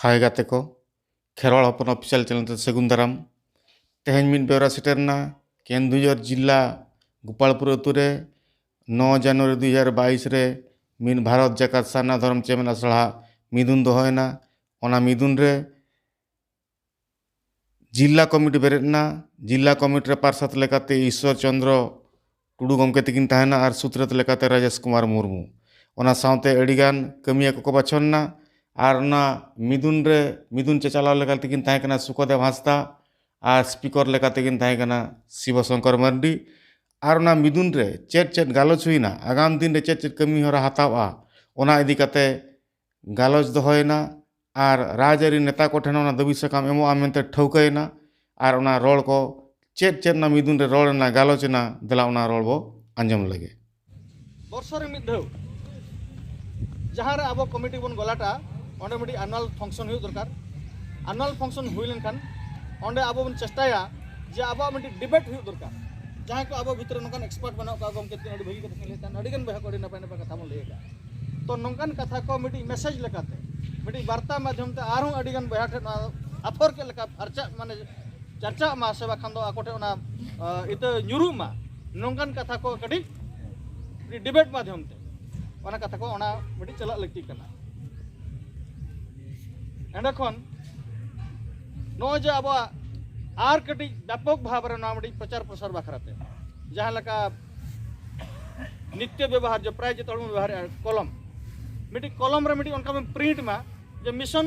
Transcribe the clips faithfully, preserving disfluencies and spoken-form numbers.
ᱦᱟᱭ ᱜᱟᱛᱮ ᱠᱚ, ᱠᱷᱮᱨᱣᱟᱲ ᱦᱚᱯᱚᱱ ᱚᱯᱷᱤᱥᱤᱭᱟᱞ ᱪᱮᱱᱮᱞ ᱛᱮ ᱥᱟᱹᱜᱩᱱ ᱫᱟᱨᱟᱢ᱾ ᱛᱮᱦᱮᱧ ᱢᱤᱫ ᱵᱮᱣᱨᱟ ᱥᱮᱴᱮᱨ ᱮᱱᱟ ᱠᱮᱱᱫᱩᱡᱷᱚᱨ ᱡᱤᱞᱟ ᱜᱳᱯᱟᱞᱯᱩᱨ ᱟᱹᱛᱩ ᱨᱮ ᱱᱚ ᱡᱟᱱᱩᱣᱟᱨᱤ ᱫᱩ ᱦᱟᱡᱟᱨ ᱵᱟᱭᱤᱥ ᱨᱮ ᱢᱤᱫ ᱵᱷᱟᱨᱚᱛ ᱡᱟᱠᱟᱛ ᱥᱟᱨᱱᱟ ᱫᱷᱚᱨᱚᱢ ᱪᱮᱢᱮᱫ ᱟᱥᱲᱟ ᱢᱤᱫᱩᱱ ᱫᱚᱦᱚᱭᱮᱱᱟ᱾ ᱚᱱᱟ ᱢᱤᱫᱩᱱ ᱨᱮ ᱡᱤᱞᱟ ᱠᱚᱢᱤᱴᱤ ᱵᱮᱨᱮᱫ ᱮᱱᱟ᱾ ᱡᱤᱞᱟ ᱠᱚᱢᱤᱴᱤ ᱨᱮ ᱯᱟᱨᱥᱟᱫ ᱞᱮᱠᱟᱛᱮ ᱤᱥᱣᱚᱨ ᱪᱚᱱᱫᱨᱚ ᱴᱩᱰᱩ ᱜᱚᱢᱠᱮ ᱛᱤᱠᱤᱱ ᱛᱟᱦᱮᱱᱟ ᱟᱨ ᱥᱩᱛᱨᱮᱛ ᱞᱮᱠᱟᱛᱮ ᱨᱟᱡᱮᱥ ᱠᱩᱢᱟᱨ ᱢᱩᱨᱢᱩ᱾ ᱚᱱᱟ ᱥᱟᱶᱛᱮ ᱟᱹᱰᱤᱜᱟᱱ ᱠᱟᱹᱢᱤᱭᱟᱹ ᱠᱚᱠᱚ ᱵᱟᱪᱷᱚᱱ ᱮᱱᱟ ᱟᱨ ᱚᱱᱟ ᱢᱤᱫᱩᱱ ᱨᱮ ᱢᱤᱫᱩᱱ ᱪᱟᱪᱟᱞᱟᱣ ᱞᱮᱠᱟ ᱛᱮᱠᱤᱱ ᱛᱟᱦᱮᱸ ᱠᱟᱱᱟ ᱥᱩᱠᱚᱫᱮᱵ ᱦᱟᱸᱥᱫᱟ ᱟᱨ ᱥᱯᱤᱠᱚᱨ ᱞᱮᱠᱟ ᱛᱮᱠᱤᱱ ᱛᱟᱦᱮᱸ ᱠᱟᱱᱟ ᱥᱤᱵᱚ ᱥᱚᱝᱠᱚᱨ ᱢᱟᱨᱰᱤ᱾ ᱟᱨ ᱚᱱᱟ ᱢᱤᱫᱩᱱ ᱨᱮ ᱪᱮᱫ ᱪᱮᱫ ᱜᱟᱞᱚᱪ ᱦᱩᱭᱱᱟ, ᱟᱜᱟᱢ ᱫᱤᱱ ᱨᱮ ᱪᱮᱫ ᱪᱮᱫ ᱠᱟᱹᱢᱤ ᱦᱚᱨᱟ ᱦᱟᱛᱟᱣᱼᱟ, ᱚᱱᱟ ᱤᱫᱤ ᱠᱟᱛᱮ ᱜᱟᱞᱚᱪ ᱫᱚᱦᱚᱭᱮᱱᱟ ᱟᱨ ᱨᱟᱡᱽᱟᱹᱨᱤ ᱱᱮᱛᱟ ᱠᱚᱴᱷᱮᱱ ᱚᱱᱟ ᱫᱟᱹᱵᱤ ᱥᱟᱠᱟᱢ ᱮᱢᱚᱜᱼᱟ ᱢᱮᱱᱛᱮ ᱴᱷᱟᱹᱣᱠᱟᱹᱭᱮᱱᱟ᱾ ᱟᱨ ᱚᱱᱟ ᱨᱚᱲ ᱠᱚ ᱪᱮᱫ ᱪᱮᱫ ᱚᱱᱟ ᱢᱤᱫᱩᱱ ᱨᱮ ᱨᱚᱲ ᱮᱱᱟ, ᱜᱟᱞᱚᱪ ᱮᱱᱟ, ᱫᱮᱞᱟ ᱚᱱᱟ ᱨᱚᱲ ᱵᱚ ᱟᱸᱡᱚᱢ ᱞᱮᱜᱮ᱾ ᱵᱚᱨᱥᱚ ᱨᱮ ᱢᱤᱫ ᱫᱷᱟᱣ ᱡᱟᱦᱟᱸ ᱨᱮ ᱟᱵᱚ ᱠᱚᱢᱤᱴᱤ ᱵᱚᱱ ᱜᱚᱞᱟᱴᱟ, ᱚᱸᱰᱮ ᱢᱤᱫᱴᱤᱡ annual function ᱦᱩᱭᱩᱜ ᱫᱚᱨᱠᱟᱨ᱾ Annual function ᱦᱩᱭ ᱞᱮᱱᱠᱷᱟᱱ ᱚᱸᱰᱮ ᱟᱵᱚ ᱵᱚᱱ ᱪᱮᱥᱴᱟᱭᱟ ᱡᱮ ᱟᱵᱚᱣᱟᱜ ᱢᱤᱫᱴᱤᱡ debate ᱦᱩᱭᱩᱜ ᱫᱚᱨᱠᱟᱨ᱾ ᱡᱟᱦᱟᱸᱭ ᱠᱚ ᱟᱵᱚ ᱵᱷᱤᱛᱨᱤ ᱨᱮ ᱱᱚᱝᱠᱟᱱ expert ᱢᱮᱱᱟᱜ ᱠᱚᱣᱟ, ᱜᱚᱢᱠᱮ ᱛᱤᱠᱤᱱ ᱟᱹᱰᱤ ᱵᱷᱟᱹᱜᱤ ᱠᱟᱛᱷᱟ ᱠᱤᱱ ᱞᱟᱹᱭᱮᱫ ᱛᱟᱦᱮᱸᱫ, ᱟᱹᱰᱤ ᱜᱟᱱ ᱵᱚᱭᱦᱟ ᱠᱚ ᱟᱹᱰᱤ ᱱᱟᱯᱟᱭ ᱱᱟᱯᱟᱭ ᱠᱟᱛᱷᱟ ᱵᱚᱱ ᱞᱟᱹᱭ ᱟᱠᱟᱫ᱾ ᱛᱚ ᱱᱚᱝᱠᱟᱱ ᱠᱟᱛᱷᱟ ᱠᱚ ᱢᱤᱫᱴᱤᱡ message ᱞᱮᱠᱟᱛᱮ, ᱢᱤᱫᱴᱤᱡ ᱵᱟᱨᱛᱟ ᱢᱟᱫᱽᱫᱷᱚᱢ ᱛᱮ ᱟᱨᱦᱚᱸ ᱟᱹᱰᱤ ᱜᱟᱱ ᱵᱚᱭᱦᱟ ᱴᱷᱮᱱ ᱱᱚᱣᱟ ᱟᱛᱷᱚᱨ ᱠᱮᱫ ᱞᱮᱠᱟ ᱯᱷᱟᱨᱪᱟᱜ, ᱢᱟᱱᱮ ᱪᱟᱨᱪᱟᱜ ᱢᱟ, ᱥᱮ ᱵᱟᱠᱷᱟᱱ ᱫᱚ ᱟᱠᱚ ᱴᱷᱮᱱ ᱚᱱᱟ, ᱟ, ᱤᱛᱟᱹ ᱧᱩᱨᱩᱜ ᱢᱟ, ᱱᱚᱝᱠᱟᱱ ᱠᱟᱛᱷᱟ ᱠᱚ ᱠᱟᱹᱴᱤᱡ debate ᱢᱟᱫᱽᱫᱷᱚᱢ ᱛᱮ ᱚᱱᱟ ᱠᱟᱛᱷᱟ ᱠᱚ ᱚᱱᱟ ᱢᱤᱫᱴᱤᱡ ᱪᱟᱞᱟᱜ ᱞᱟᱹᱠᱛᱤ ᱠᱟᱱᱟ᱾ ᱮᱸᱰᱮ ᱠᱷᱚᱱ ᱱᱚᱜᱼᱚᱭ ᱡᱮ ᱟᱵᱚᱣᱟᱜ ᱟᱨ ᱠᱟᱹᱴᱤᱡ ᱵᱮᱯᱚᱠ ᱵᱷᱟᱵᱽ ᱨᱮ ᱱᱚᱣᱟ ᱢᱤᱫᱴᱤᱡ ᱯᱨᱚᱪᱟᱨ ᱯᱨᱚᱥᱟᱨ ᱵᱟᱠᱷᱨᱟ ᱛᱮ, ᱡᱟᱦᱟᱸ ᱞᱮᱠᱟ ᱱᱤᱛᱭᱚ ᱵᱮᱵᱚᱦᱟᱨ, ᱡᱮ ᱯᱨᱟᱭ ᱡᱚᱛᱚ ᱦᱚᱲ ᱵᱚᱱ ᱵᱮᱵᱚᱦᱟᱨᱮᱫᱼᱟ, ᱠᱚᱞᱚᱢ, ᱢᱤᱫᱴᱤᱡ ᱠᱚᱞᱚᱢ ᱨᱮ ᱢᱤᱫᱴᱤᱡ ᱚᱱᱠᱟ ᱵᱚᱱ print ᱢᱟ ᱡᱮ mission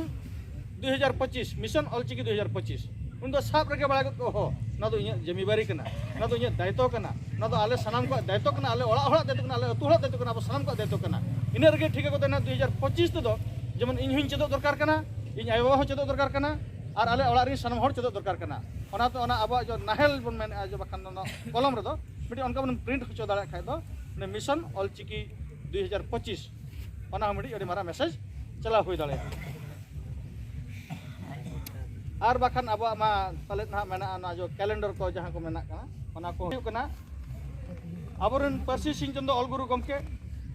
ᱫᱩ ᱦᱟᱡᱟᱨ ᱯᱚᱸᱪᱤᱥ, mission ᱚᱞᱪᱤᱠᱤ ᱫᱩ ᱦᱟᱡᱟᱨ ᱯᱚᱸᱪᱤᱥ, ᱩᱱ ᱫᱚ ᱥᱟᱵ ᱨᱮᱜᱮ ᱵᱟᱲᱟᱭ ᱜᱚᱫ ᱠᱚ, ᱦᱚ, ᱱᱚᱣᱟ ᱫᱚ ᱤᱧᱟᱹᱜ ᱡᱤᱢᱢᱮᱵᱟᱨᱤ ᱠᱟᱱᱟ, ᱱᱚᱣᱟ ᱫᱚ ᱤᱧᱟᱹᱜ ᱫᱟᱭᱤᱛᱛᱚ ᱠᱟᱱᱟ, ᱱᱚᱣᱟ ᱫᱚ ᱟᱞᱮ ᱥᱟᱱᱟᱢ ᱠᱚᱣᱟᱜ ᱫᱟᱭᱤᱛᱛᱚ ᱠᱟᱱᱟ, ᱟᱞᱮ ᱚᱲᱟᱜ ᱦᱚᱲᱟᱜ ᱫᱟᱭᱤᱛᱛᱚ ᱠᱟᱱᱟ, ᱟᱞᱮ ᱟᱹᱛᱩ ᱦᱚᱲᱟᱜ ᱫᱟᱭᱤᱛᱛᱚ ᱠᱟᱱᱟ, ᱟᱵᱚ ᱥᱟᱱᱟᱢ ᱠᱚᱣᱟᱜ ᱫᱟᱭᱤᱛᱛᱚ ᱠᱟᱱᱟ᱾ ᱤᱱᱟᱹ ᱨᱮᱜᱮ ᱴᱷᱤᱠ ᱜᱮᱠᱚ ᱛᱟᱦᱮᱱᱟ᱾ ᱫᱩ ᱦᱟᱡᱟᱨ ᱯᱚᱸᱪᱤᱥ ᱛᱮᱫᱚ ᱡᱮᱢᱚᱱ ᱤᱧ ᱦᱚᱸᱧ ᱪᱮᱫᱚᱜ ᱫᱚᱨᱠᱟᱨ ᱠᱟᱱᱟ, ᱤᱧ ᱟᱭᱳ ᱵᱟᱵᱟ ᱦᱚᱸ ᱪᱮᱫᱚᱜ ᱫᱚᱨᱠᱟᱨ ᱠᱟᱱᱟ, ᱟᱨ ᱟᱞᱮ ᱚᱲᱟᱜ ᱨᱮᱱ ᱥᱟᱱᱟᱢ ᱦᱚᱲ ᱪᱮᱫᱚᱜ ᱫᱚᱨᱠᱟᱨ ᱠᱟᱱᱟ᱾ ᱚᱱᱟᱛᱮ ᱚᱱᱟ ᱟᱵᱚᱣᱟᱜ ᱡᱚ ᱱᱟᱦᱮᱞ ᱵᱚᱱ ᱢᱮᱱᱮᱫᱼᱟ, ᱡᱮ ᱵᱟᱠᱷᱟᱱ ᱫᱚ ᱚᱱᱟ ᱠᱚᱞᱚᱢ ᱨᱮᱫᱚ ᱢᱤᱫᱴᱤᱡ ᱚᱱᱠᱟ ᱵᱚᱱ print ᱦᱚᱪᱚ ᱫᱟᱲᱮᱭᱟᱜ ᱠᱷᱟᱡ ᱫᱚ, ᱢᱟᱱᱮ mission ᱚᱞᱪᱤᱠᱤ ᱫᱩ ᱦᱟᱡᱟᱨ ᱯᱚᱸᱪᱤᱥ, ᱚᱱᱟ ᱦᱚᱸ ᱢᱤᱫᱴᱤᱡ ᱟᱹᱰᱤ ᱢᱟᱨᱟᱝ message ᱪᱟᱞᱟᱣ ᱦᱩᱭ ᱫᱟᱲᱮᱭᱟᱜᱼᱟ᱾ ᱟᱨ ᱵᱟᱠᱷᱟᱱ ᱟᱵᱚᱣᱟᱜ ᱢᱟ ᱯᱟᱞᱮᱫ ᱱᱟᱦᱟᱜ ᱢᱮᱱᱟᱜᱼᱟ, ᱱᱚᱣᱟ ᱡᱚ calendar ᱠᱚ ᱡᱟᱦᱟᱸ ᱠᱚ ᱢᱮᱱᱟᱜ ᱠᱟᱱᱟ, ᱚᱱᱟ ᱠᱚ ᱦᱩᱭᱩᱜ ᱠᱟᱱᱟ ᱟᱵᱚᱨᱮᱱ ᱯᱟᱹᱨᱥᱤ ᱥᱤᱧ ᱪᱟᱸᱫᱚ ᱚᱞ ᱜᱩᱨᱩ ᱜᱚᱢᱠᱮ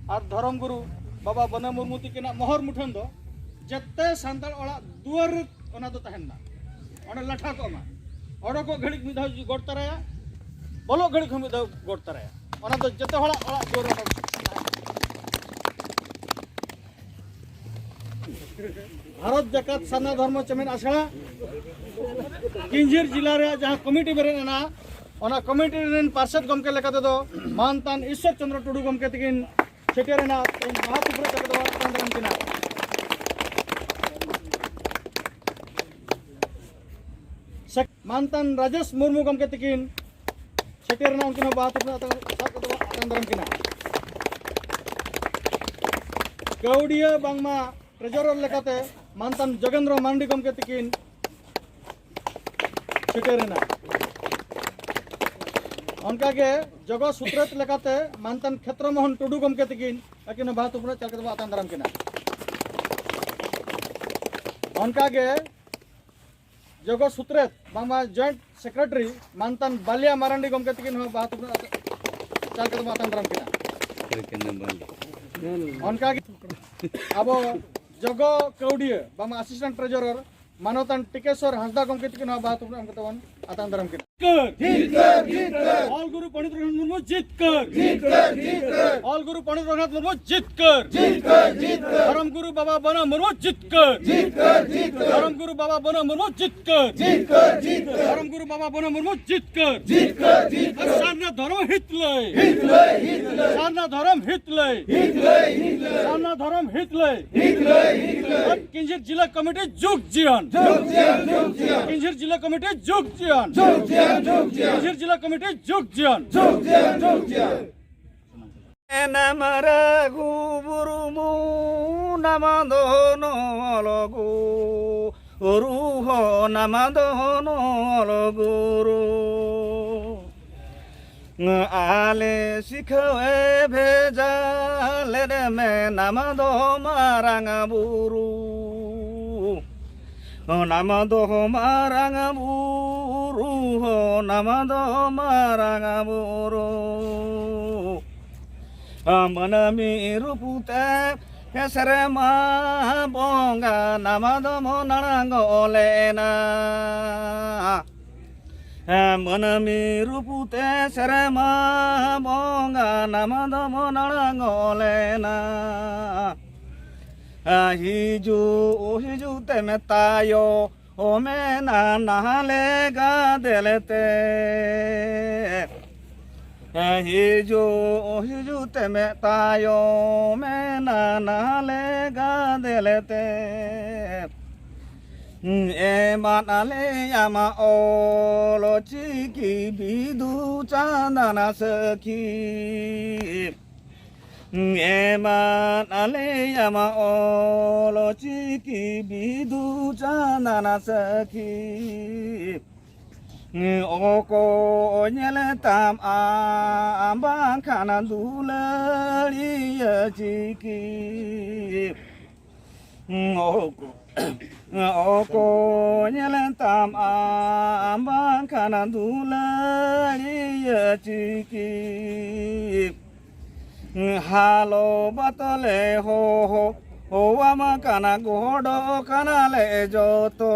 ᱟᱨ ᱫᱷᱚᱨᱚᱢ ᱜᱩᱨᱩ ᱵᱟᱵᱟ ᱵᱟᱹᱱᱟᱹ ᱢᱩᱨᱢᱩ ᱛᱤᱠᱤᱱᱟᱜ ᱢᱚᱦᱚᱨ ᱢᱩᱴᱷᱟᱹᱱ ᱫᱚ ᱡᱮᱛᱮ ᱥᱟᱱᱛᱟᱲ ᱚᱲᱟᱜ ᱫᱩᱣᱟᱹᱨ ᱨᱮ ᱚᱱᱟ ᱫᱚ ᱛᱟᱦᱮᱱ ᱢᱟ, ᱚᱸᱰᱮ ᱞᱟᱴᱷᱟ ᱠᱚᱜ ᱢᱟ᱾ ᱚᱰᱚᱠᱚᱜ ᱜᱷᱟᱹᱲᱤᱡ ᱢᱤᱫ ᱫᱷᱟᱣ ᱜᱚᱰ ᱛᱟᱨᱟᱭᱟ, ᱵᱚᱞᱚᱜ ᱜᱷᱟᱹᱲᱤᱡ ᱦᱚᱸ ᱢᱤᱫ ᱫᱷᱟᱣ ᱜᱚᱰ ᱛᱟᱨᱟᱭᱟ᱾ ᱚᱱᱟ ᱫᱚ ᱡᱮᱛᱮ ᱦᱚᱲᱟᱜ ᱚᱲᱟᱜ ᱫᱩᱣᱟᱹᱨ ᱨᱮ ᱚᱱᱟ ᱫᱚ ᱛᱟᱦᱮᱱ ᱢᱟ᱾ ᱵᱷᱟᱨᱚᱛ ᱡᱟᱠᱟᱛ ᱥᱟᱨᱱᱟ ᱫᱷᱚᱨᱢᱚ ᱪᱮᱢᱮᱫ ᱟᱥᱲᱟ ᱠᱤᱧᱡᱷᱤᱨ ᱡᱮᱞᱟ ᱨᱮᱭᱟᱜ ᱡᱟᱦᱟᱸ ᱠᱚᱢᱤᱴᱤ ᱵᱮᱨᱮᱫ ᱮᱱᱟ, ᱚᱱᱟ ᱠᱚᱢᱤᱴᱤ ᱨᱮᱱ ᱯᱟᱨᱥᱮᱛ ᱜᱚᱢᱠᱮ ᱞᱮᱠᱟ ᱛᱮᱫᱚ ᱢᱟᱱ ᱛᱟᱱ ᱤᱥᱥᱚᱨ ᱪᱚᱱᱫᱨᱚ ᱴᱩᱰᱩ ᱜᱚᱢᱠᱮ ᱛᱟᱹᱠᱤᱱ ᱥᱮᱴᱮᱨ ᱮᱱᱟ᱾ ᱛᱮᱦᱮᱧ ᱵᱟᱦᱟ ᱛᱩᱯᱨᱟᱹ ᱪᱟᱞ ᱠᱟᱛᱮ ᱵᱚᱱ ᱟᱛᱟᱝ ᱫᱟᱨᱟᱢ ᱠᱤᱱᱟ᱾ ᱥᱮ-, ᱢᱟᱱ ᱛᱟᱱ ᱨᱟᱡᱮᱥ ᱢᱩᱨᱢᱩ ᱜᱚᱢᱠᱮ ᱛᱟᱹᱠᱤᱱ ᱥᱮᱴᱮᱨ ᱮᱱᱟ, ᱩᱱᱠᱤᱱ ᱦᱚᱸ ᱵᱟᱦᱟ ᱛᱩᱯᱨᱟᱹ ᱟᱛᱟᱝ, ᱥᱟᱵ ᱠᱟᱛᱮ ᱵᱚᱱ ᱟᱛᱟᱝ ᱫᱟᱨᱟᱢ ᱠᱤᱱᱟ᱾ ᱠᱟᱹᱣᱰᱤᱭᱟᱹ ᱵᱟᱝᱢᱟ ᱴᱨᱮᱡᱚᱨᱟᱨ ᱞᱮᱠᱟᱛᱮ ᱢᱟᱱ ᱛᱟᱱ ᱡᱳᱜᱮᱱᱫᱨᱚ ᱢᱟᱱᱰᱤ ᱜᱚᱢᱠᱮ ᱛᱟᱹᱠᱤᱱ ᱥᱮᱴᱮᱨ ᱮᱱᱟ᱾ ᱚᱱᱠᱟᱜᱮ ᱡᱚᱜᱚ ᱥᱩᱛᱨᱮᱛ ᱞᱮᱠᱟᱛᱮ ᱢᱟᱱ ᱛᱟᱱ ᱠᱷᱮᱛᱨᱚ ᱢᱳᱦᱚᱱ ᱴᱩᱰᱩ ᱜᱚᱢᱠᱮ ᱛᱟᱹᱠᱤᱱ, ᱟᱹᱠᱤᱱ ᱦᱚᱸ ᱵᱟᱦᱟ ᱛᱩᱯᱨᱟᱹ ᱪᱟᱞ ᱠᱟᱛᱮ ᱵᱚᱱ ᱟᱛᱟᱝ ᱫᱟᱨᱟᱢ ᱠᱤᱱᱟ᱾ ᱚᱱᱠᱟᱜᱮ ᱡᱚᱜᱚ ᱥᱩᱛᱨᱮᱛ ᱵᱟᱝᱢᱟ ᱡᱚᱭᱮᱱᱴ ᱥᱮᱠᱨᱮᱴᱟᱨᱤ ᱢᱟᱱ ᱛᱟᱱ ᱵᱟᱞᱤᱭᱟ ᱢᱟᱨᱟᱱᱰᱤ ᱜᱚᱢᱠᱮ ᱛᱟᱹᱠᱤᱱ ᱦᱚᱸ ᱵᱟᱦᱟ ᱛᱩᱯᱨᱟᱹ ᱪᱟᱞ ᱠᱟᱛᱮ ᱵᱚᱱ ᱟᱛᱟᱝ ᱫᱟᱨᱟᱢ ᱠᱤᱱᱟ᱾ ᱚᱱᱠᱟᱜᱮ ᱟᱵᱚ ᱡᱚᱜᱚ ᱠᱟᱹᱣᱰᱤᱭᱟᱹ ᱵᱟᱝᱢᱟ ᱟᱥᱤᱥᱴᱮᱱᱴ ᱴᱨᱮᱡᱚᱨᱟᱨ ᱢᱟᱱᱚᱛᱟᱱ ᱴᱤᱠᱮᱥᱚᱨ ᱦᱟᱸᱥᱫᱟ ᱜᱚᱢᱠᱮ ᱛᱟᱹᱠᱤᱱ ᱦᱚᱸ ᱵᱟᱦᱟ ᱛᱩᱯᱨᱟᱹ ᱮᱢ ᱠᱟᱛᱮ ᱵᱚᱱ ᱟᱛᱟᱝ ᱫᱟᱨᱟᱢ ᱠᱤᱱᱟ᱾ ᱡᱤᱛᱠᱟᱹᱨ! ᱡᱤᱛᱠᱟᱹᱨ! ᱡᱤᱛᱠᱟᱹᱨ! ᱚᱞ ᱜᱩᱨᱩ ᱯᱚᱱᱰᱤᱛ ᱨᱚᱜᱷᱩᱱᱟᱛᱷ ᱢᱩᱨᱢᱩ ᱡᱤᱛᱠᱟᱹᱨ! ᱡᱤᱛᱠᱟᱹᱨ! ᱡᱤᱛᱠᱟᱹᱨ! ᱚᱞ ᱜᱩᱨᱩ ᱯᱚᱱᱰᱤᱛ ᱨᱚᱜᱷᱩᱱᱟᱛᱷ ᱢᱩᱨᱢᱩ ᱡᱤᱛᱠᱟᱹᱨ! ᱡᱤᱛᱠᱟᱹᱨ! ᱡᱤᱛᱠᱟᱹᱨ! ᱫᱷᱚᱨᱚᱢ ᱜᱩᱨᱩ ᱵᱟᱵᱟ ᱵᱟᱹᱱᱟᱹ ᱢᱩᱨᱢᱩ ᱡᱤᱛᱠᱟᱹᱨ! ᱡᱤᱛᱠᱟᱹᱨ! ᱡᱤᱛᱠᱟᱹᱨ! ᱫᱷᱚᱨᱚᱢ ᱜᱩᱨᱩ ᱵᱟᱵᱟ ᱵᱟᱹᱱᱟᱹ ᱢᱩᱨᱢᱩ ᱡᱤᱛᱠᱟᱹᱨ! ᱡᱤᱛᱠᱟᱹᱨ! ᱡᱤᱛᱠᱟᱹᱨ! ᱫᱷᱚᱨᱚᱢ ᱜᱩᱨᱩ ᱵᱟᱵᱟ ᱵᱟᱹᱱᱟᱹ ᱢᱩᱨᱢᱩ ᱡᱤᱛᱠᱟᱹᱨ! ᱡᱤᱛᱠᱟᱹᱨ! ᱡᱤᱛᱠᱟᱹᱨ! ᱥᱟᱨᱱᱟ ᱫᱷᱚᱨᱚᱢ ᱦᱤᱛ ᱞᱟᱹᱭ! ᱦᱤᱛ ᱞᱟᱹᱭ! ᱦᱤᱛ ᱞᱟᱹᱭ! ᱥᱟᱨᱱᱟ ᱫᱷᱚᱨᱚᱢ ᱦᱤᱛ ᱞᱟᱹᱭ! ᱦᱤᱛ ᱞᱟᱹᱭ! ᱦᱤᱛ ᱞᱟᱹᱭ! ᱥᱟᱨᱱᱟ ᱫᱷᱚᱨᱚᱢ ᱦᱤᱛ ᱞᱟᱹᱭ! ᱦᱤᱛ ᱞᱟᱹᱭ! ᱦᱤᱛ ᱞᱟᱹᱭ! ᱠᱤᱧᱡᱷᱤᱨ ᱡᱮᱞᱟ ᱠᱚᱢᱤᱴᱤ ᱡᱩᱜᱽ ᱡᱤᱭᱚᱱ! ᱡᱩᱜᱽ ᱡᱤᱭᱚᱱ! ᱡᱩᱜᱽ ᱡᱤᱭᱚᱱ! ᱠᱤᱧᱡᱷᱤᱨ ᱡᱮᱞᱟ ᱠᱚᱢᱤᱴᱤ ᱡᱩᱜᱽ ᱡᱤᱭᱚᱱ! ᱡᱩᱜᱽ ᱡᱤᱭᱚᱱ! ᱡᱩᱜᱽ ᱡᱤᱭᱚᱱ! ᱠᱤᱧᱡᱷᱤᱨ ᱡᱮᱞᱟ ᱠᱚᱢᱤᱴᱤ ᱡᱩᱜᱽ ᱡᱤᱭᱚᱱ! ᱡᱩᱜᱽ ᱡᱤᱭᱚᱱ! ᱡᱩᱜᱽ ᱡᱤᱭᱚᱱ! ᱱᱟᱢ ᱨᱟᱹᱜᱷᱩ ᱵᱩᱨᱢᱩ, ᱱᱟᱢ ᱫᱚ ᱱᱚᱞ ᱜᱩᱨᱩ ᱦᱚ, ᱱᱟᱢ ᱫᱚ ᱱᱚᱞ ᱜᱩᱨᱩ᱾ ᱟᱞᱮ ᱥᱤᱠᱷᱟᱹᱣᱮ ᱵᱷᱮᱡᱟ ᱞᱮᱫ ᱢᱮ, ᱱᱟᱢ ᱫᱚ ᱢᱟᱨᱟᱝ ᱵᱩᱨᱩ᱾ ᱱᱟᱢ ᱫᱚ ᱢᱟᱨᱟᱝ ᱵᱩᱨᱩ ᱦᱚ, ᱱᱟᱢ ᱫᱚ ᱢᱟᱨᱟᱝ ᱵᱩᱨᱩ᱾ ᱢᱟᱹᱱᱢᱤ ᱨᱩᱯ ᱛᱮ ᱥᱮᱨᱢᱟ ᱵᱚᱸᱜᱟ ᱱᱟᱢᱟ ᱫᱚᱢ ᱟᱬᱜᱚ ᱞᱮᱱᱟ᱾ ᱢᱟᱹᱱᱢᱤ ᱨᱩᱯ ᱛᱮ ᱥᱮᱨᱢᱟ ᱵᱚᱸᱜᱟ ᱱᱟᱢᱟ ᱫᱚᱢ ᱟᱬᱜᱚ ᱞᱮᱱᱟ᱾ ᱦᱤᱡᱩᱜ ᱦᱤᱡᱩᱜ ᱛᱮ ᱢᱮᱛᱟᱭᱚ ᱚ ᱢᱮᱱᱟ ᱱᱟᱦᱟᱞᱮ ᱜᱟᱫᱮᱞ ᱛᱮ᱾ ᱦᱤᱡᱩᱜ ᱦᱤᱡᱩᱜ ᱛᱮ ᱢᱮᱛᱟᱭᱚ ᱢᱮᱱᱟ ᱱᱟᱦᱟᱞᱮ ᱜᱟᱫᱮᱞ ᱛᱮ᱾ ᱮᱢᱟᱱ ᱟᱞᱮ ᱟᱢᱟᱜ ᱚᱞ ᱪᱤᱠᱤ ᱵᱤᱫᱩ ᱪᱟᱸᱫᱟᱱᱟ ᱥᱟᱹᱠᱷᱤ᱾ ᱮᱢᱟᱱ ᱟᱞᱮ ᱟᱢᱟᱜ ᱚᱞ ᱪᱤᱠᱤ ᱵᱤᱫᱩ ᱪᱟᱸᱫᱟᱱᱟ ᱥᱟᱹᱠᱷᱤ᱾ ᱚᱠᱚᱭ ᱧᱮᱞ ᱛᱟᱢ ᱟᱢ ᱵᱟᱝᱠᱷᱟᱱ ᱫᱩᱞᱟᱹᱲᱤᱭᱟᱹ ᱪᱤᱠᱤ᱾ ᱚᱠᱚᱭ ᱧᱮᱞ ᱛᱟᱢ ᱟᱢ ᱵᱟᱝᱠᱷᱟᱱ ᱫᱩᱞᱟᱹᱲᱤᱭᱟᱹ ᱪᱤᱠᱤ᱾ ᱦᱟᱞᱚ ᱵᱟᱛᱚᱞᱮ ᱦᱚᱦᱚ ᱦᱚᱣᱟᱢ ᱠᱟᱱᱟ, ᱜᱚᱰᱚ ᱠᱟᱱᱟᱞᱮ ᱡᱚᱛᱚ᱾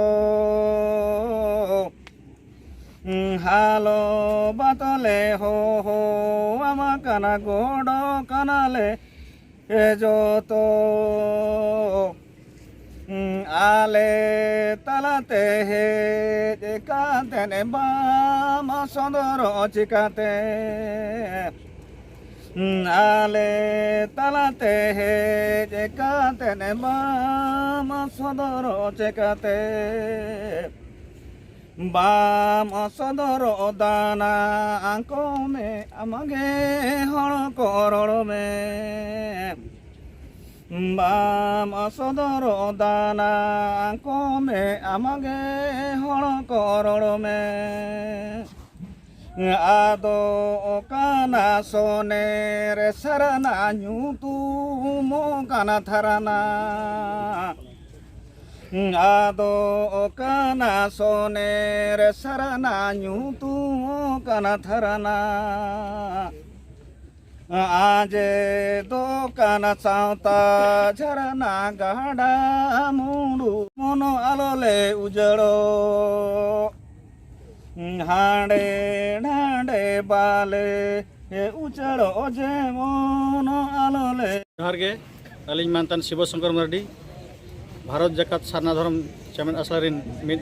ᱦᱟᱞᱚ ᱵᱟᱛᱚᱞᱮ ᱦᱚᱦᱚᱣᱟᱢ ᱠᱟᱱᱟ, ᱜᱚᱰᱚ ᱠᱟᱱᱟᱞᱮ ᱡᱚᱛᱚ᱾ ᱟᱞᱮ ᱛᱟᱞᱟᱛᱮ ᱦᱮᱡ ᱠᱟᱛᱮ ᱵᱟᱢ ᱥᱚᱫᱚᱨᱚᱜ ᱪᱤᱠᱟᱛᱮ᱾ ᱟᱞᱮ ᱛᱟᱞᱟᱛᱮ ᱦᱮᱡ ᱠᱟᱛᱮ ᱵᱟᱢ ᱥᱚᱫᱚᱨᱚᱜ ᱪᱤᱠᱟᱛᱮ᱾ ᱵᱟᱢ ᱥᱚᱫᱚᱨᱚᱜ ᱫᱟᱱᱟ ᱟᱝᱠᱚ ᱢᱮ, ᱟᱢᱜᱮ ᱦᱚᱲ ᱠᱚ ᱨᱚᱲ ᱢᱮ᱾ ᱵᱟᱢ ᱥᱚᱫᱚᱨᱚᱜ ᱫᱟᱱᱟ ᱟᱝᱠᱚ ᱢᱮ, ᱟᱢᱜᱮ ᱦᱚᱲ ᱠᱚ ᱨᱚᱲ ᱢᱮ᱾ ᱟᱫᱚ ᱚᱠᱟᱱᱟ ᱥᱚᱱᱮᱨ ᱥᱟᱨᱱᱟ ᱧᱩᱛᱩᱢ ᱚᱠᱟᱱᱟ ᱛᱷᱟᱨᱱᱟ᱾ ᱟᱫᱚ ᱚᱠᱟᱱᱟ ᱥᱚᱱᱮᱨ ᱥᱟᱨᱱᱟ ᱧᱩᱛᱩᱢ ᱚᱠᱟᱱᱟ ᱛᱷᱟᱨᱱᱟ᱾ ᱟᱸᱡᱮᱫᱚᱜ ᱠᱟᱱᱟ ᱥᱟᱶᱛᱟ ᱡᱷᱟᱨᱱᱟ ᱜᱟᱰᱟ ᱢᱩᱸᱰᱩ, ᱢᱚᱱ ᱟᱞᱚ ᱞᱮ ᱩᱡᱟᱹᱲᱚᱜ᱾ ᱦᱟᱸᱰᱮ ᱱᱟᱰᱮ ᱵᱟᱞᱮ ᱩᱡᱟᱹᱲᱚᱜ, ᱡᱮᱢᱚᱱ ᱟᱞᱚ ᱞᱮ᱾ ᱡᱚᱦᱟᱨ ᱜᱮ, ᱟᱹᱞᱤᱧ ᱢᱟᱱᱛᱟᱱ ᱥᱤᱵᱚ ᱥᱚᱝᱠᱚᱨ ᱢᱟᱨᱰᱤ, ᱵᱷᱟᱨᱚᱛ ᱡᱟᱠᱟᱛ ᱥᱟᱨᱱᱟ ᱫᱷᱚᱨᱚᱢ ᱪᱮᱢᱮᱫ ᱟᱥᱲᱟ ᱨᱤᱱ ᱢᱤᱫ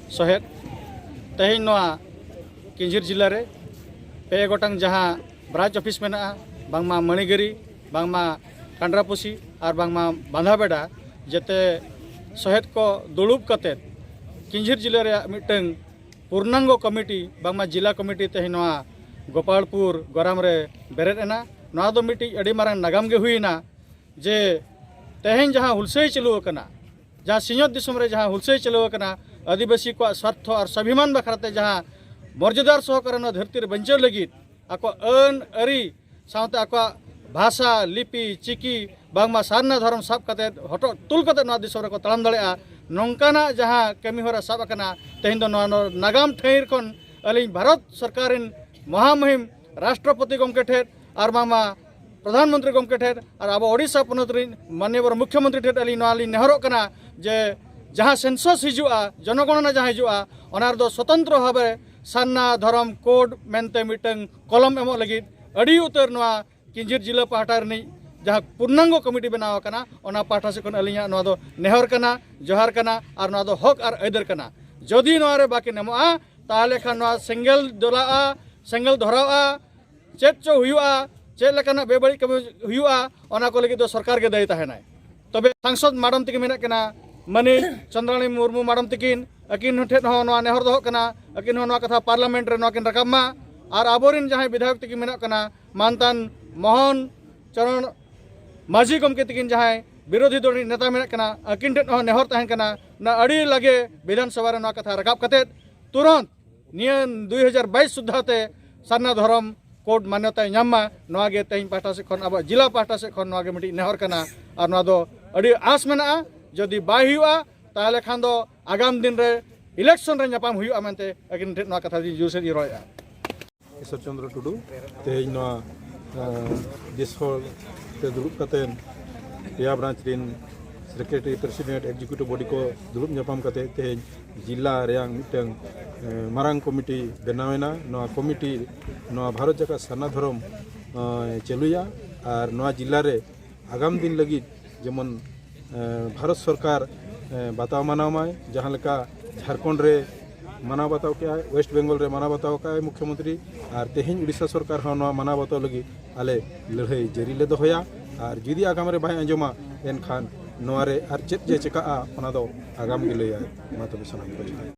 ᱥᱚᱦᱮᱫ᱾ ᱛᱮᱦᱮᱧ ᱱᱚᱣᱟ ᱠᱤᱧᱡᱷᱤᱨ ᱡᱤᱞᱟ ᱨᱮ ᱯᱮ ᱜᱚᱴᱟᱝ ᱡᱟᱦᱟᱸ ᱵᱨᱟᱧᱪ ᱚᱯᱷᱤᱥ ᱢᱮᱱᱟᱜᱼᱟ, ᱵᱟᱝᱢᱟ ᱢᱟᱹᱱᱤᱜᱟᱹᱨᱤ, ᱵᱟᱝᱢᱟ ᱠᱟᱸᱰᱨᱟᱯᱩᱥᱤ ᱟᱨ ᱵᱟᱝᱢᱟ ᱵᱟᱸᱫᱷᱟᱵᱮᱰᱟ, ᱡᱮᱛᱮ ᱥᱚᱦᱮᱫ ᱠᱚ ᱫᱩᱲᱩᱵ ᱠᱟᱛᱮᱫ ᱠᱤᱧᱡᱷᱤᱨ ᱡᱤᱞᱟᱹ ᱨᱮᱭᱟᱜ ᱢᱤᱫᱴᱟᱝ ᱯᱩᱨᱱᱟᱝᱜᱚ ᱠᱚᱢᱤᱴᱤ, ᱵᱟᱝᱢᱟ ᱡᱤᱞᱟ ᱠᱚᱢᱤᱴᱤ ᱛᱮᱦᱮᱧ ᱱᱚᱣᱟ ᱜᱳᱯᱟᱞᱯᱩᱨ ᱜᱚᱨᱟᱢ ᱨᱮ ᱵᱮᱨᱮᱫ ᱮᱱᱟ᱾ ᱱᱚᱣᱟ ᱫᱚ ᱢᱤᱫᱴᱤᱡ ᱟᱹᱰᱤ ᱢᱟᱨᱟᱝ ᱱᱟᱜᱟᱢ ᱜᱮ ᱦᱩᱭᱮᱱᱟ ᱡᱮ ᱛᱮᱦᱮᱧ ᱡᱟᱦᱟᱸ ᱦᱩᱞᱥᱟᱹᱭ ᱪᱟᱹᱞᱩ ᱟᱠᱟᱱᱟ, ᱡᱟᱦᱟᱸ ᱥᱤᱧᱚᱛ ᱫᱤᱥᱚᱢ ᱨᱮ ᱡᱟᱦᱟᱸ ᱦᱩᱞᱥᱟᱹᱭ ᱪᱟᱹᱞᱩ ᱟᱠᱟᱱᱟ, ᱟᱹᱫᱤᱵᱟᱹᱥᱤ ᱠᱚᱣᱟᱜ ᱥᱟᱨᱛᱷᱚ ᱟᱨ ᱥᱟᱵᱷᱤᱢᱟᱱ ᱵᱟᱠᱷᱨᱟᱛᱮ ᱡᱟᱦᱟᱸ ᱢᱚᱨᱡᱟᱫᱟᱨ ᱥᱚᱦᱚᱠᱟᱨᱮ ᱱᱚᱣᱟ ᱫᱷᱟᱹᱨᱛᱤ ᱨᱮ ᱵᱟᱧᱪᱟᱣ ᱞᱟᱹᱜᱤᱫ ᱟᱠᱚᱣᱟᱜ ᱟᱹᱱ ᱟᱹᱨᱤ ᱥᱟᱶᱛᱮ ᱟᱠᱚᱣᱟᱜ ᱵᱷᱟᱥᱟ, ᱞᱤᱯᱤ, ᱪᱤᱠᱤ, ᱵᱟᱝᱢᱟ ᱥᱟᱨᱱᱟ ᱫᱷᱚᱨᱚᱢ ᱥᱟᱵ ᱠᱟᱛᱮᱫ ᱦᱚᱴᱚᱜ ᱛᱩᱞ ᱠᱟᱛᱮᱫ ᱱᱚᱣᱟ ᱫᱤᱥᱚᱢ ᱨᱮᱠᱚ ᱛᱟᱲᱟᱢ ᱫᱟᱲᱮᱭᱟᱜᱼᱟ, ᱱᱚᱝᱠᱟᱱᱟᱜ ᱡᱟᱦᱟᱸ ᱠᱟᱹᱢᱤ ᱦᱚᱨᱟ ᱥᱟᱵ ᱟᱠᱟᱱᱟ, ᱛᱮᱦᱮᱧ ᱫᱚ ᱱᱚᱣᱟ ᱱᱟᱜᱟᱢ ᱴᱷᱟᱹᱭ ᱠᱷᱚᱱ ᱟᱹᱞᱤᱧ ᱵᱷᱟᱨᱚᱛ ᱥᱚᱨᱠᱟᱨ ᱨᱤᱱ ᱢᱚᱦᱟᱢᱩᱦᱤᱢ ᱨᱟᱥᱴᱨᱚᱯᱚᱛᱤ ᱜᱚᱢᱠᱮ ᱴᱷᱮᱱ ᱟᱨ ᱵᱟᱝᱢᱟ ᱯᱨᱚᱫᱷᱟᱱ ᱢᱚᱱᱛᱨᱤ ᱜᱚᱢᱠᱮ ᱴᱷᱮᱱ ᱟᱨ ᱟᱵᱚ ᱳᱰᱤᱥᱟ ᱯᱚᱱᱚᱛ ᱨᱤᱱ ᱢᱟᱱᱱᱤᱭᱚᱵᱚᱨ ᱢᱩᱠᱷᱭᱚᱢᱚᱱᱛᱨᱤ ᱴᱷᱮᱱ ᱟᱹᱞᱤᱧ ᱱᱚᱣᱟ ᱞᱤᱧ ᱱᱮᱦᱚᱨᱚᱜ ᱠᱟᱱᱟ ᱡᱮ ᱡᱟᱦᱟᱸ ᱥᱮᱱᱥᱚᱥ ᱦᱤᱡᱩᱜᱼᱟ, ᱡᱚᱱᱚᱜᱚᱬᱱᱟ ᱡᱟᱦᱟᱸ ᱦᱤᱡᱩᱜᱼᱟ, ᱚᱱᱟ ᱨᱮᱫᱚ ᱥᱚᱛᱚᱱᱛᱨᱚ ᱵᱷᱟᱵᱮ ᱥᱟᱨᱱᱟ ᱫᱷᱚᱨᱚᱢ ᱠᱳᱰ ᱢᱮᱱᱛᱮ ᱢᱤᱫᱴᱟᱝ ᱠᱚᱞᱚᱢ ᱮᱢᱚᱜ ᱞᱟᱹᱜᱤᱫ ᱟᱹᱰᱤ ᱩᱛᱟᱹᱨ ᱱᱚᱣᱟ ᱠᱤᱧᱡᱷᱤᱨ ᱡᱤᱞᱟᱹ ᱯᱟᱦᱴᱟ ᱨᱤᱱᱤᱡ ᱡᱟᱦᱟᱸ ᱯᱩᱨᱱᱟᱝᱜᱚ ᱠᱚᱢᱤᱴᱤ ᱵᱮᱱᱟᱣ ᱟᱠᱟᱱᱟ, ᱚᱱᱟ ᱯᱟᱦᱴᱟ ᱥᱮᱫ ᱠᱷᱚᱱ ᱟᱹᱞᱤᱧᱟᱜ ᱱᱚᱣᱟ ᱫᱚ ᱱᱮᱦᱚᱨ ᱠᱟᱱᱟ, ᱡᱚᱦᱟᱨ ᱠᱟᱱᱟ ᱟᱨ ᱱᱚᱣᱟ ᱫᱚ ᱦᱚᱠ ᱟᱨ ᱟᱹᱭᱫᱟᱹᱨ ᱠᱟᱱᱟ᱾ ᱡᱩᱫᱤ ᱱᱚᱣᱟ ᱨᱮ ᱵᱟᱹᱠᱤᱱ ᱮᱢᱚᱜᱼᱟ, ᱛᱟᱦᱚᱞᱮ ᱠᱷᱟᱱ ᱱᱚᱣᱟ ᱥᱮᱸᱜᱮᱞ ᱫᱚᱞᱟᱜᱼᱟ, ᱥᱮᱸᱜᱮᱞ ᱫᱷᱚᱨᱟᱣᱜᱼᱟ, ᱪᱮᱫ ᱪᱚ ᱦᱩᱭᱩᱜᱼᱟ, ᱪᱮᱫ ᱞᱮᱠᱟᱱᱟᱜ ᱵᱮᱵᱟᱹᱲᱤᱡ ᱠᱟᱹᱢᱤ ᱦᱩᱭᱩᱜᱼᱟ, ᱚᱱᱟ ᱠᱚ ᱞᱟᱹᱜᱤᱫ ᱫᱚ ᱥᱚᱨᱠᱟᱨ ᱜᱮ ᱫᱟᱹᱭᱤ ᱛᱟᱦᱮᱱᱟᱭ᱾ ᱛᱚᱵᱮ ᱥᱟᱝᱥᱚᱫ ᱢᱟᱰᱟᱢ ᱛᱟᱹᱠᱤᱱ ᱢᱮᱱᱟᱜ ᱠᱤᱱᱟ, ᱢᱟᱹᱱᱤᱡ ᱪᱚᱱᱫᱨᱟᱱᱤ ᱢᱩᱨᱢᱩ ᱢᱟᱰᱟᱢ ᱛᱟᱹᱠᱤᱱ, ᱟᱹᱠᱤᱱ ᱴᱷᱮᱱ ᱦᱚᱸ ᱱᱚᱣᱟ ᱱᱮᱦᱚᱨ ᱫᱚᱦᱚᱜ ᱠᱟᱱᱟ, ᱟᱹᱠᱤᱱ ᱦᱚᱸ ᱱᱚᱣᱟ ᱠᱟᱛᱷᱟ ᱯᱟᱨᱞᱟᱢᱮᱱᱴ ᱨᱮ ᱱᱚᱣᱟ ᱠᱤᱱ ᱨᱟᱠᱟᱵ ᱢᱟ᱾ ᱟᱨ ᱟᱵᱚᱨᱮᱱ ᱡᱟᱦᱟᱸᱭ ᱵᱤᱫᱷᱟᱭᱚᱠ ᱛᱟᱹᱠᱤᱱ ᱢᱮᱱᱟᱜ ᱠᱤᱱᱟ, ᱢᱟᱱᱛᱟᱱ ᱢᱳᱦᱚᱱ ᱪᱚᱨᱚᱬ ᱢᱟᱹᱡᱷᱤ ᱜᱚᱢᱠᱮ ᱛᱟᱹᱠᱤᱱ ᱡᱟᱦᱟᱸᱭ ᱵᱤᱨᱳᱫᱷᱤ ᱫᱚᱞ ᱨᱤᱱ ᱱᱮᱛᱟ ᱢᱮᱱᱟᱜ ᱠᱤᱱᱟ, ᱟᱹᱠᱤᱱ ᱴᱷᱮᱱ ᱦᱚᱸ ᱱᱮᱦᱚᱨ ᱛᱟᱦᱮᱱ ᱠᱟᱱᱟ, ᱚᱱᱟ ᱟᱹᱰᱤ ᱞᱟᱜᱮ ᱵᱤᱫᱷᱟᱱ ᱥᱚᱵᱷᱟ ᱨᱮ ᱱᱚᱣᱟ ᱠᱟᱛᱷᱟ ᱨᱟᱠᱟᱵ ᱠᱟᱛᱮᱫ ᱛᱩᱨᱚᱱᱛ ᱱᱤᱭᱟᱹ ᱫᱩᱭ ᱦᱟᱡᱟᱨ ᱵᱟᱭᱤᱥ ᱥᱩᱫᱽᱫᱷᱟ ᱛᱮ ᱥᱟᱨᱱᱟ ᱫᱷᱚᱨᱚᱢ ᱠᱳᱰ ᱢᱟᱱᱭᱚᱛᱟᱭ ᱧᱟᱢ ᱢᱟ᱾ ᱱᱚᱣᱟ ᱜᱮ ᱛᱮᱦᱮᱧ ᱯᱟᱦᱴᱟ ᱥᱮᱫ ᱠᱷᱚᱱ, ᱟᱵᱚᱣᱟᱜ ᱡᱤᱞᱟ ᱯᱟᱦᱴᱟ ᱥᱮᱫ ᱠᱷᱚᱱ ᱱᱚᱣᱟ ᱜᱮ ᱢᱤᱫᱴᱤᱡ ᱱᱮᱦᱚᱨ ᱠᱟᱱᱟ᱾ ᱟᱨ ᱱᱚᱣᱟ ᱫᱚ ᱟᱹᱰᱤ ᱟᱸᱥ ᱢᱮᱱᱟᱜᱼᱟ, ᱡᱩᱫᱤ ᱵᱟᱭ ᱦᱩᱭᱩᱜᱼᱟ, ᱛᱟᱦᱚᱞᱮ ᱠᱷᱟᱱ ᱫᱚ ᱟᱜᱟᱢ ᱫᱤᱱ ᱨᱮ ᱤᱞᱮᱠᱥᱚᱱ ᱨᱮ ᱧᱟᱯᱟᱢ ᱦᱩᱭᱩᱜᱼᱟ ᱢᱮᱱᱛᱮ ᱟᱹᱠᱤᱱ ᱴᱷᱮᱱ ᱱᱚᱣᱟ ᱠᱟᱛᱷᱟ ᱫᱚᱧ ᱡᱳᱨ ᱥᱮᱫ ᱤᱧ ᱨᱚᱲᱮᱫᱼᱟ᱾ ᱤᱥᱚᱨ ᱪᱚᱱᱫᱨᱚ ᱴᱩᱰᱩ, ᱛᱮᱦᱮᱧ ᱱᱚᱣᱟ ᱫᱤᱥ ᱦᱚᱲ ᱛᱮ ᱫᱩᱲᱩᱵ ᱠᱟᱛᱮ ᱯᱮᱭᱟ ᱵᱨᱟᱧᱪ ᱨᱮᱱ ᱥᱮᱠᱨᱮᱴᱟᱨᱤ, ᱯᱨᱮᱥᱤᱰᱮᱱᱴ, ᱮᱠᱡᱤᱠᱤᱭᱩᱴᱤᱵᱷ ᱵᱚᱰᱤ ᱠᱚ ᱫᱩᱲᱩᱵ ᱧᱟᱯᱟᱢ ᱠᱟᱛᱮ ᱛᱮᱦᱮᱧ ᱡᱤᱞᱟ ᱨᱮᱭᱟᱝ ᱢᱤᱫᱴᱟᱝ ᱢᱟᱨᱟᱝ ᱠᱚᱢᱤᱴᱤ ᱵᱮᱱᱟᱣ ᱮᱱᱟ᱾ ᱱᱚᱣᱟ ᱠᱚᱢᱤᱴᱤ ᱱᱚᱣᱟ ᱵᱷᱟᱨᱚᱛ ᱡᱟᱠᱟᱛ ᱥᱟᱨᱱᱟ ᱫᱷᱚᱨᱚᱢ ᱪᱟᱹᱞᱩᱭᱟ ᱟᱨ ᱱᱚᱣᱟ ᱡᱤᱞᱟ ᱨᱮ ᱟᱜᱟᱢ ᱫᱤᱱ ᱞᱟᱹᱜᱤᱫ ᱡᱮᱢᱚᱱ ᱵᱷᱟᱨᱚᱛ ᱥᱚᱨᱠᱟᱨ ᱵᱟᱛᱟᱣ ᱢᱟᱱᱟᱣ ᱢᱟᱭ, ᱡᱟᱦᱟᱸ ᱞᱮᱠᱟ ᱡᱷᱟᱲᱠᱷᱚᱸᱰ ᱨᱮ ᱢᱟᱱᱟᱣ ᱵᱟᱛᱟᱣ ᱠᱮᱜᱼᱟᱭ, ᱳᱭᱮᱥᱴ ᱵᱮᱝᱜᱚᱞ ᱨᱮ ᱢᱟᱱᱟᱣ ᱵᱟᱛᱟᱣ ᱠᱟᱜᱼᱟᱭ ᱢᱩᱠᱷᱭᱚᱢᱚᱱᱛᱨᱤ, ᱟᱨ ᱛᱮᱦᱮᱧ ᱩᱲᱤᱥᱥᱟ ᱥᱚᱨᱠᱟᱨ ᱦᱚᱸ ᱱᱚᱣᱟ ᱢᱟᱱᱟᱣ ᱵᱟᱛᱟᱣ ᱞᱟᱹᱜᱤᱫ ᱟᱞᱮ ᱞᱟᱹᱲᱦᱟᱹᱭ ᱡᱟᱹᱨᱤ ᱞᱮ ᱫᱚᱦᱚᱭᱟ᱾ ᱟᱨ ᱡᱩᱫᱤ ᱟᱜᱟᱢ ᱨᱮ ᱵᱟᱭ ᱟᱸᱡᱚᱢᱟ, ᱮᱱᱠᱷᱟᱱ ᱱᱚᱣᱟ ᱨᱮ ᱟᱨ ᱪᱮᱫ ᱡᱮ ᱪᱮᱠᱟᱜᱼᱟ, ᱚᱱᱟ ᱫᱚ ᱟᱜᱟᱢ ᱜᱮ ᱞᱟᱹᱭᱟᱭ᱾ ᱢᱟ ᱛᱚᱵᱮ ᱥᱟᱱᱟᱢ ᱠᱚ ᱡᱚᱦᱟᱨ᱾